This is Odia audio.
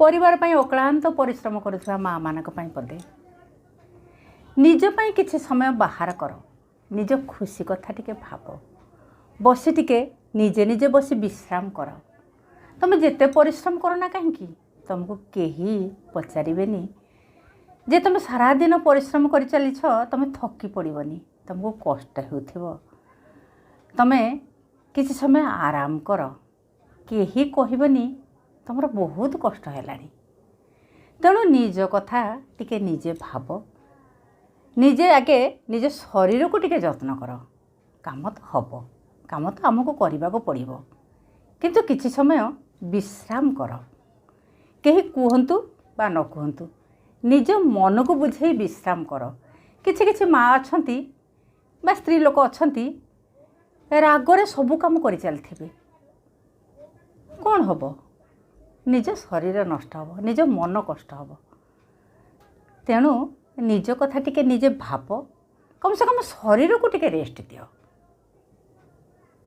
ପରିବାର ପାଇଁ ଅକ୍ଳାନ୍ତ ପରିଶ୍ରମ କରୁଥିବା ମାଆମାନଙ୍କ ପାଇଁ ପଦେ। ନିଜ ପାଇଁ କିଛି ସମୟ ବାହାର କର, ନିଜ ଖୁସି କଥା ଟିକେ ଭାବ, ବସି ଟିକେ ନିଜେ ନିଜେ ବସି ବିଶ୍ରାମ କର। ତୁମେ ଯେତେ ପରିଶ୍ରମ କର ନା କାହିଁକି, ତୁମକୁ କେହି ପଚାରିବେନି ଯେ ତୁମେ ସାରାଦିନ ପରିଶ୍ରମ କରି ଚାଲିଛ, ତୁମେ ଥକି ପଡ଼ିବନି, ତୁମକୁ କଷ୍ଟ ହେଉଥିବ, ତୁମେ କିଛି ସମୟ ଆରାମ କର, କେହି କହିବନି ତୁମର ବହୁତ କଷ୍ଟ ହେଲାଣି। ତେଣୁ ନିଜ କଥା ଟିକେ ନିଜେ ଭାବ, ନିଜେ ଆଗେ ନିଜ ଶରୀରକୁ ଟିକେ ଯତ୍ନ କର। କାମ ତ ହେବ, କାମ ତ ଆମକୁ କରିବାକୁ ପଡ଼ିବ, କିନ୍ତୁ କିଛି ସମୟ ବିଶ୍ରାମ କର। କେହି କୁହନ୍ତୁ ବା ନ କୁହନ୍ତୁ, ନିଜ ମନକୁ ବୁଝେଇ ବିଶ୍ରାମ କର। କିଛି କିଛି ମା ଅଛନ୍ତି ବା ସ୍ତ୍ରୀ ଲୋକ ଅଛନ୍ତି, ରାଗରେ ସବୁ କାମ କରି ଚାଲିଥିବେ। କ'ଣ ହେବ? ନିଜ ଶରୀର ନଷ୍ଟ ହେବ, ନିଜ ମନ କଷ୍ଟ ହେବ। ତେଣୁ ନିଜ କଥା ଟିକେ ନିଜେ ଭାବ, କମ୍ ସେ କମ୍ ଶରୀରକୁ ଟିକେ ରେଷ୍ଟ ଦିଅ।